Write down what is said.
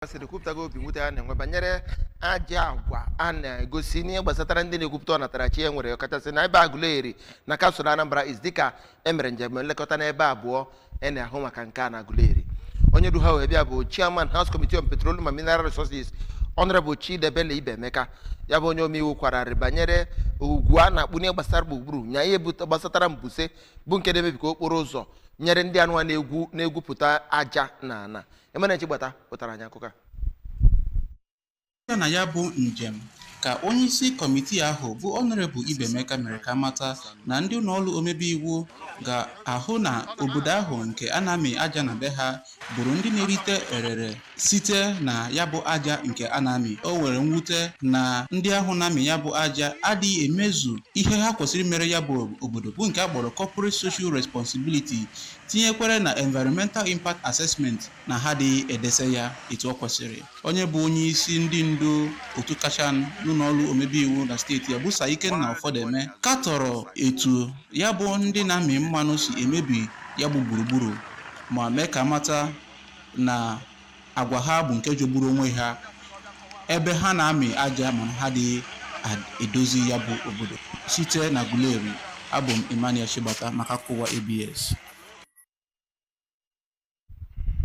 Sịrị kwupụtago obi mwute ha na-enwe banyere ajọ agwa a na-egosi n'ihe gbasatara ndị na-ekwupụta ọnatarachi e nwere, ọkachasị na ebe Aguleri na kansụl Anambra East, dịka emere njem nlekọta n'ebe abụọ e na-ahụ maka nke a na Aguleri. Onye du ha wee bịa bụ Chairman, House Committee on Petroleum and Mineral Resources, Honorable Chidebele Ibemeka. Ya bụ onye omeiwu kwararị banyere ugwu a na-akpụ n'ihe gbasara gburugburu nya ihe gbasatara mbuse bụ nke na-emebikọ okporo ụzọ nyere ndị anụwa na-egwu na-egwupụta aja na ana. Emene Chigbata pụtara anyị akụkọ a. Na ya bụ njem ka onyeisi kọmitii ahụ bụ Honorable Ibemeka mere ka mata na ndị ụlọọrụ omebe iwu ga-ahụ na obodo ahụ nke a na-amị aja na be ha bụrụ ndị na-erite erere site na ya bụ aja nke a na-amị. O nwere mwute na ndị ahụ na-amị ya bụ aja adịghị emezu ihe ha kwesịrị mere ya bụ obodo, bụ nke a kpọrọ corporate social responsibility, tinyekwere na environmental impact assessment na ha adịghị edese ya etu ọ kwesịrị. Onye bụ onye isi ndị ndu otu kacha n'ụlọọrụ omebe iwu na steeti ya bụ Sir Ikenna Ụfọdụeme katọrọ etu ya bụ ndị na-amị mmanụ si emebi ya bụ gburugburu, ma mee ka mata na agwa ha bụ nke jọgburu onwe ha, ebe ha na-amị aja mana ha adịghị edozi ya bụ obodo. Site na Aguleri, abụ m Emmanuel Chigbata maka akụkọ ụwa ABS.